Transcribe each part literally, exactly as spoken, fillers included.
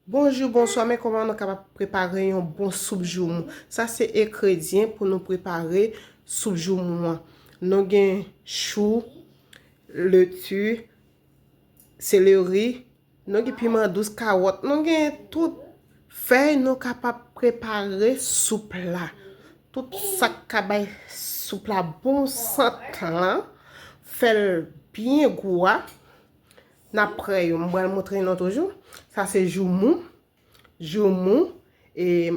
Bonjou, bonswa, men kòman nou kapab prepare yon bon soup joumou? Sa se engredyan pou nou prepare soup joumou an. Nou gen chou, leti, seleri, nou gen piman dous, kawòt, nou gen tout fèy nou kapab prepare soup la. Tout sa k ka bay soup la bon sant lan, fè l byen gou a. N ap prè yo. M pral montre nou toujou. Sa se joumou. Joumou, e,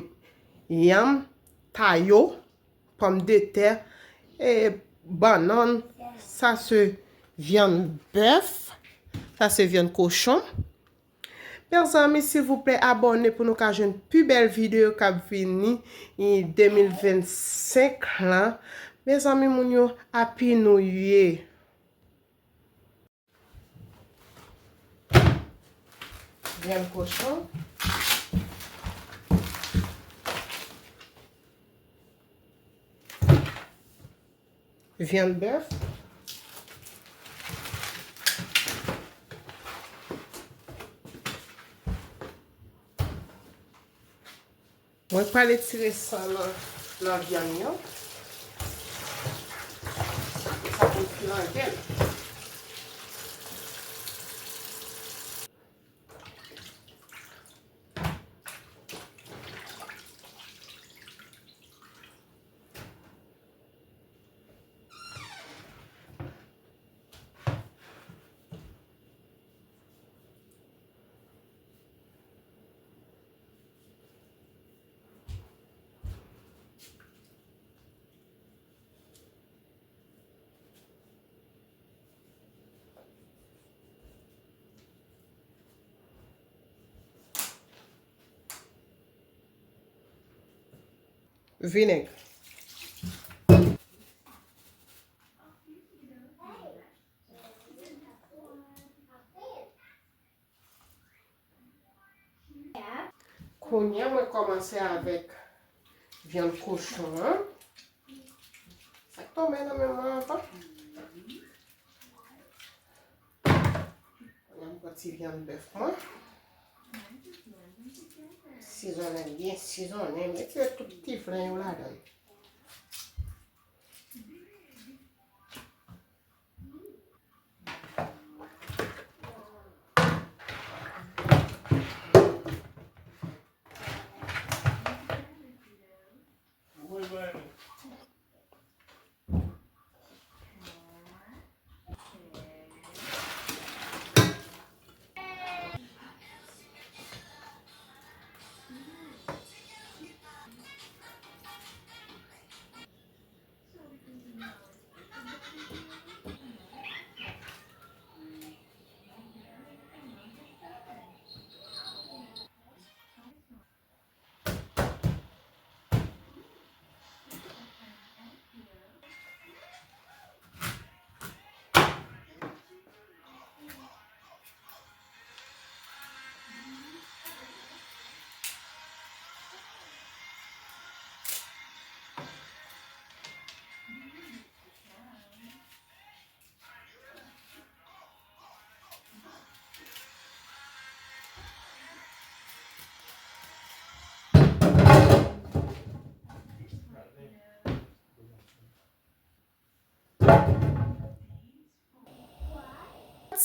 yanm, tayo, pòmdetè, e, bannann. Sa se vyann bèf. Sa se vyann kochon. Mezanmi, silvouplè, abòne pou nou ka jwenn pi bèl videyo k ap vini, e, de mil vennsenk lan. Mezanmi, moun yo, Happy New Year. Vyann kochon. Vyann bèf. Mwen pral etire san nan, nan vyann yo. Sa pou l pi langèl. Vinèg. Kounye a, mwen kòmanse avèk vyann kochon an. Sa k tonbe nan men mwen anvan. Kounye a, m pran ti vyann bèf mwen. Sizonnen l byen sizonnen. Mete tout ti flen yo ladan l.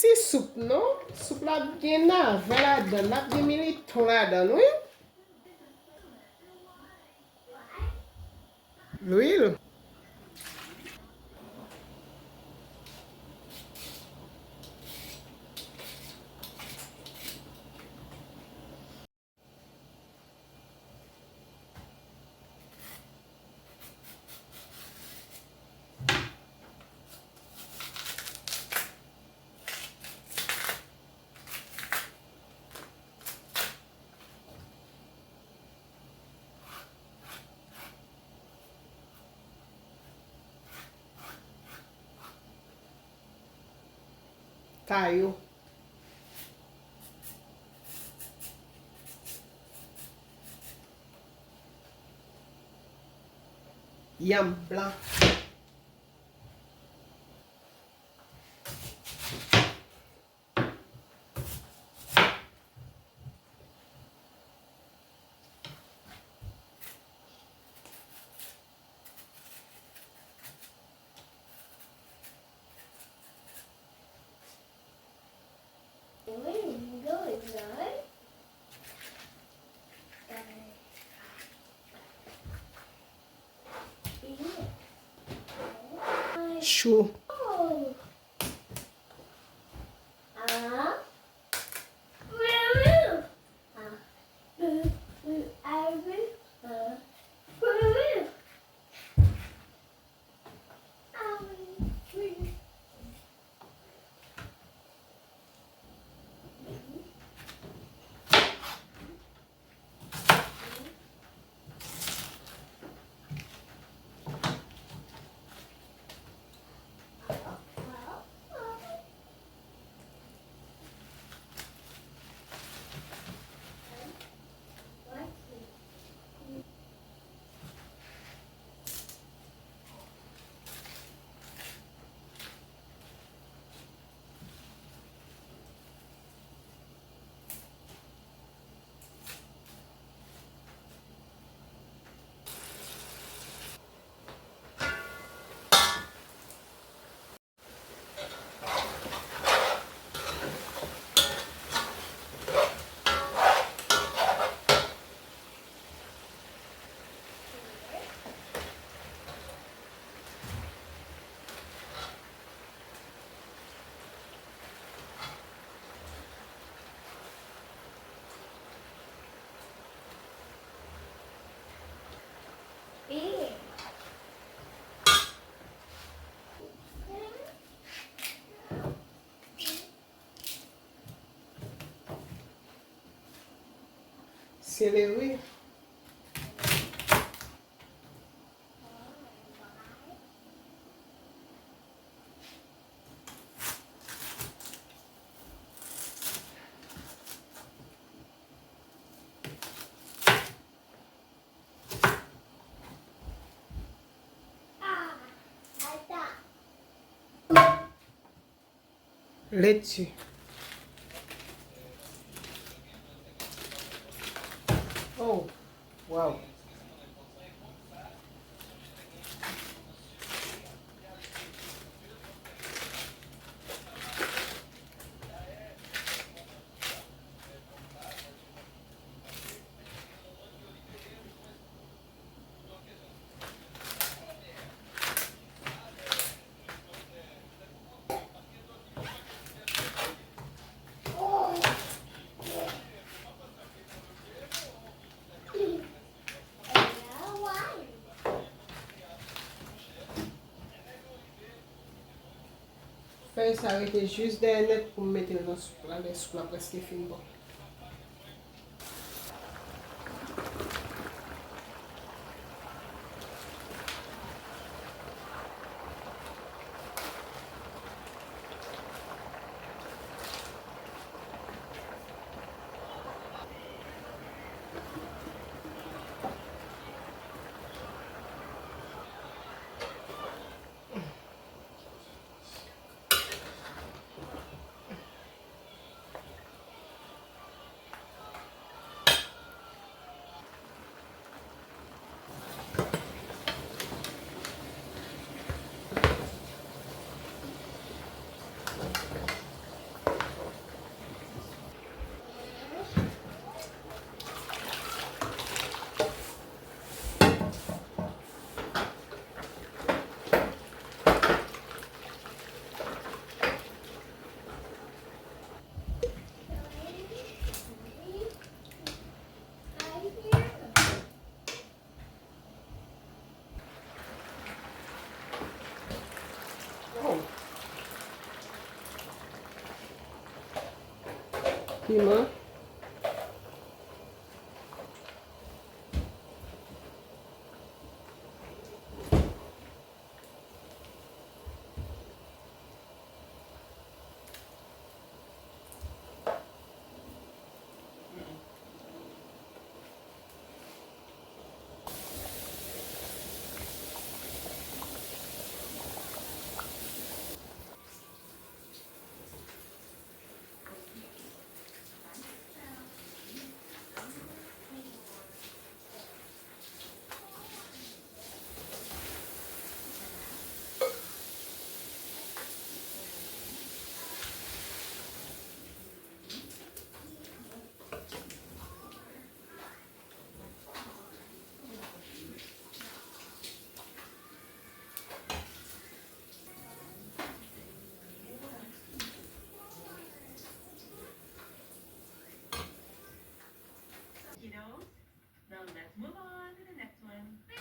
Ti soup non, soup la ap gen navet ladan l, l ap gen militon ladan l wi. Lwil. Tayo. Yanm blan. Chou. Seleri. Leti. Oh, wow. Fèy sa rete jis dèyè nèt pou m mete l nan soup la, lè soup la prèske fin bon. Oh. Piman. So let's move on to the next one.